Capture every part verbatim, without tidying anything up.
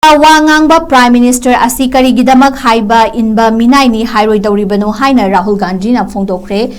ꯋꯥ ꯉꯥꯡꯕ Prime Minister ꯑꯁꯤ ꯀꯔꯤꯒꯤꯗꯃꯛ ꯍꯥꯏꯕ ꯏꯟꯕ ꯃꯤꯅꯥꯏꯅꯤ ꯍꯥꯏꯔꯣꯏꯗꯧꯔꯤꯕꯅꯣ ꯍꯥꯏꯅ ꯔꯥꯍꯨꯜ ꯒꯥꯟꯙꯤꯅ ꯐꯣꯡꯗꯣꯛꯈ꯭ꯔꯦ꯫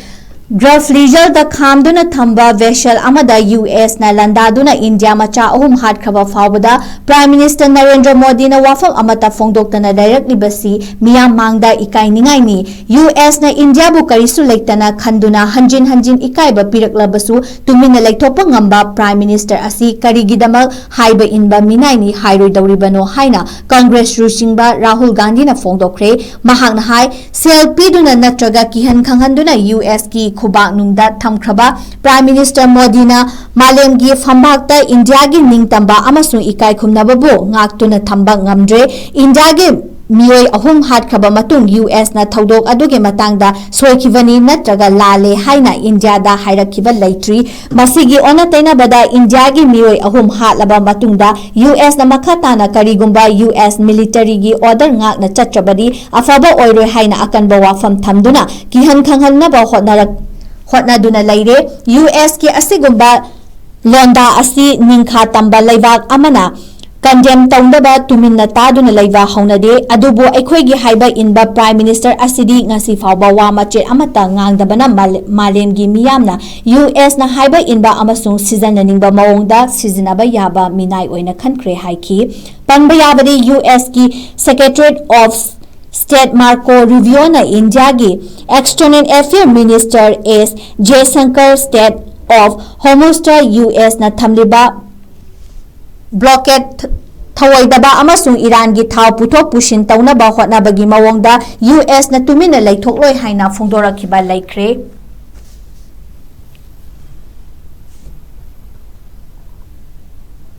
Gulf regionꯗ ꯈꯥꯝꯗꯨꯅ ꯊꯝꯕ vessel ꯑꯃꯗ USꯅ ꯂꯥꯟꯗꯥꯗꯨꯅ ꯏꯟꯗꯤꯌꯥ ꯃꯆꯥ ꯑꯍꯨꯝ ꯍꯥꯠꯈ꯭ꯔꯕ ꯐꯥꯎꯕꯗ Prime Minister ꯅꯔꯦꯟꯗ꯭ꯔ ꯃꯣꯗꯤꯅ ꯋꯥꯐꯝ ꯑꯃꯠꯇ ꯐꯣꯡꯗꯣꯛꯇꯅ ꯂꯩꯔꯛꯂꯤꯕꯁꯤ ꯃꯤꯌꯥꯝ ꯃꯥꯡꯗ ꯏꯀꯥꯏꯅꯤꯡꯉꯥꯏꯅꯤ꯫ USꯅ ꯏꯟꯗꯤꯌꯥꯕꯨ ꯀꯔꯤꯁꯨ ꯂꯩꯇꯅ ꯈꯟꯗꯨꯅ ꯍꯟꯖꯤꯟ ꯍꯟꯖꯤꯟ ꯏꯀꯥꯏꯕ ꯄꯤꯔꯛꯂꯕꯁꯨ ꯇꯨꯃꯤꯟꯅ ꯂꯩꯊꯣꯛꯄ ꯉꯝꯕ Prime Minister ꯑꯁꯤ ꯀꯔꯤꯒꯤꯗꯃꯛ ꯍꯥꯏꯕ ꯏꯟꯕ ꯃꯤꯅꯥꯏꯅꯤ ꯍꯥꯏꯔꯣꯏꯗꯧꯔꯤꯕꯅꯣ ꯍꯥꯏꯅ Congress ꯂꯨꯆꯤꯡꯕ ꯔꯥꯍꯨꯜ ꯒꯥꯟꯙꯤꯅ ꯐꯣꯡꯗꯣꯛꯈ꯭ꯔꯦ꯫ ꯃꯍꯥꯛꯅ ꯍꯥꯏ, ꯁꯦꯜ ꯄꯤꯗꯨꯅ ꯅꯠꯇ꯭ꯔꯒ ꯀꯤꯍꯟ ꯈꯪꯍꯟꯗꯨꯅ USꯀꯤ ꯈꯨꯕꯥꯛꯅꯨꯡꯗ ꯊꯝꯈ꯭ꯔꯕ Prime Minister ꯃꯣꯗꯤꯅ ꯃꯥꯂꯦꯝꯒꯤ ꯐꯝꯕꯥꯛꯇ ꯏꯟꯗꯤꯌꯥꯒꯤ ꯅꯤꯡꯇꯝꯕ ꯑꯃꯁꯨꯡ ꯏꯀꯥꯏ ꯈꯨꯝꯅꯕꯕꯨ ꯉꯥꯛꯇꯨꯅ ꯊꯝꯕ ꯉꯝꯗ꯭ꯔꯦ꯫ ꯏꯟꯗꯤꯌꯥꯒꯤ ꯃꯤꯑꯣꯏ ꯑꯍꯨꯝ ꯍꯥꯠꯈ꯭ꯔꯕ ꯃꯇꯨꯡ USꯅ ꯊꯧꯗꯣꯛ ꯑꯗꯨꯒꯤ ꯃꯇꯥꯡꯗ ꯁꯣꯏꯈꯤꯕꯅꯤ ꯅꯠꯇ꯭ꯔꯒ ꯂꯥꯜꯂꯦ ꯍꯥꯏꯅ ꯏꯟꯗꯤꯌꯥꯗ ꯍꯥꯏꯔꯛꯈꯤꯕ ꯂꯩꯇ꯭ꯔꯤ꯫ ꯃꯁꯤꯒꯤ ꯑꯣꯟꯅ ꯇꯩꯅꯕꯗ ꯏꯟꯗꯤꯌꯥꯒꯤ ꯃꯤꯑꯣꯏ ꯑꯍꯨꯝ ꯍꯥꯠꯂꯕ ꯃꯇꯨꯡꯗ USꯅ ꯃꯈꯥ ꯇꯥꯅ ꯀꯔꯤꯒꯨꯝꯕ US militaryꯒꯤ order ꯉꯥꯛꯅ ꯆꯠꯇ꯭ꯔꯕꯗꯤ ꯑꯐꯕ ꯑꯣꯏꯔꯣꯏ ꯍꯥꯏꯅ ꯑꯀꯟꯕ ꯋꯥꯐꯝ ꯊꯝꯗꯨꯅ ꯀꯤꯍꯟ ꯈꯪꯍꯟꯅꯕ ꯍꯣꯠꯅꯔꯛ-, ꯍꯣꯠꯅꯗꯨꯅ ꯂꯩꯔꯦ꯫ USꯀꯤ ꯑꯁꯤꯒꯨꯝꯕ ꯂꯣꯟꯗꯥ ꯑꯁꯤ ꯅꯤꯡꯈꯥ ꯇꯝꯕ ꯂꯩꯕꯥꯛ ꯑꯃꯅ condemn ꯇꯧꯅꯕ ꯇꯨꯃꯤꯟꯅ ꯇꯥꯗꯨꯅ ꯂꯩꯕ ꯍꯧꯅꯗꯦ, ꯑꯗꯨꯕꯨ ꯑꯩꯈꯣꯏꯒꯤ ꯍꯥꯏꯕ ꯏꯟꯕ Prime Minister ꯑꯁꯤꯗꯤ ꯉꯁꯤ ꯐꯥꯎꯕ ꯋꯥ ꯃꯆꯦꯠ ꯑꯃꯠꯇ ꯉꯥꯡꯗꯕꯅ ꯃꯥꯂꯦ-, ꯃꯥꯂꯦꯝꯒꯤ ꯃꯤꯌꯥꯝꯅ USꯅ ꯍꯥꯏꯕ ꯏꯟꯕ ꯑꯃꯁꯨꯡ ꯁꯤꯖꯤꯟꯅꯅꯤꯡꯕ ꯃꯑꯣꯡꯗ ꯁꯤꯖꯤꯟꯅꯕ ꯌꯥꯕ ꯃꯤꯅꯥꯏ ꯑꯣꯏꯅ ꯈꯟꯈ꯭ꯔꯦ ꯍꯥꯏꯈꯤ꯫ ꯄꯟꯕ ꯌꯥꯕꯗꯤ, USꯀꯤ Secretary of State Marco Rubioꯅ ꯏꯟꯗꯤꯌꯥꯒꯤ External Affairs Minister S Jaishankar Strait of Hormuzꯇ USꯅ ꯊꯝꯂꯤꯕ blockade ꯊꯧꯑꯣꯏꯗꯕ ꯑꯃꯁꯨꯡ ꯏꯔꯥꯟꯒꯤ ꯊꯥꯎ ꯄꯨꯊꯣꯛ ꯄꯨꯁꯤꯟ ꯇꯧꯅꯕ ꯍꯣꯠꯅꯕꯒꯤ ꯃꯑꯣꯡꯗ USꯅ ꯇꯨꯃꯤꯟꯅ ꯂꯩꯊꯣꯛꯂꯣꯏ ꯍꯥꯏꯅ ꯐꯣꯡꯗꯣꯔꯛꯈꯤꯕ ꯂꯩꯈ꯭ꯔꯦ꯫